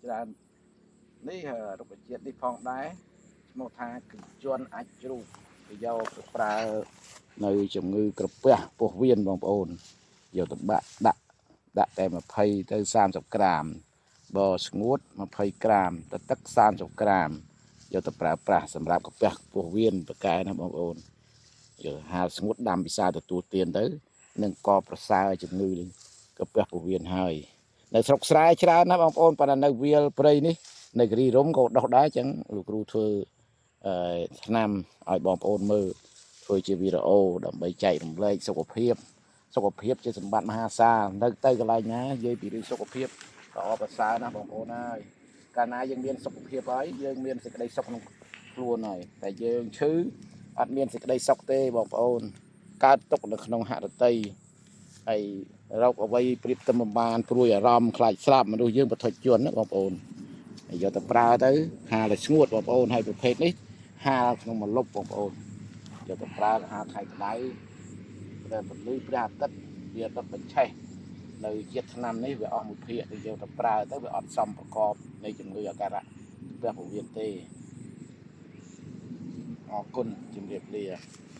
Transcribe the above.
ច្រើននេះរុក្ខជាតិនេះផងដែរឈ្មោះថាកញ្ជន់អាចជ្រូកគេយកទៅប្រើនៅជំងឺក្រពះពោះវៀនបងប្អូនយកទៅបាក់ដាក់ដាក់តែ20ទៅ30ក្រាមបើស្ងួត20ក្រាមទៅទឹក30ក្រាមយកទៅប្រើប្រាស់សម្រាប់ក្រពះពោះវៀនប្រកែណាបងប្អូនយកហាលស្ងួតដាំពិសាទទួលទានទៅនឹងកប្រសើរជំងឺក្រពះពោះវៀនហើយ នៅស្រុកស្រែច្រើនណាស់បងប្អូនប៉ុន្តែនៅវាលព្រៃនេះនៅគិរីរំក៏ដុះដែរអញ្ចឹងលោកគ្រូធ្វើអឺឆ្នាំឲ្យបងប្អូនមើលធ្វើជាវីដេអូដើម្បីចែករំលែកសុខភាពសុខភាពជាសម្បត្តិមហាសាលនៅទៅកន្លែងណានិយាយពីរឿងសុខភាពល្អប្រសើរណាស់បងប្អូនហើយកាលណាយើងមានសុខភាពហើយយើងមានសេចក្តីសុខក្នុងខ្លួនហើយតែយើងឈឺអត់មានសេចក្តីសុខទេបងប្អូនកើតទុកនៅក្នុងហរតី ហើយរោគអ្វីប្រៀបទៅមិនបានព្រួយអារម្មណ៍ខ្លាចស្លាប់មនុស្សយើងបថុជនណាបងប្អូនហើយយកទៅប្រើទៅហាលឲ្យស្ងួតបងប្អូនហើយប្រភេទនេះហាលក្នុងម្លប់បងប្អូនយកទៅប្រើហាលថ្ងៃក្តៅដែលពន្លឺព្រះអាទិត្យវាដុតបញ្ឆេះនៅជាតិថ្នាំនេះវាអស់មួយភាគទៅយកទៅប្រើទៅវាអត់សមប្រកបនៃជំងឺអាការៈព្រះពវៀនទេអរគុណជំរាបលា។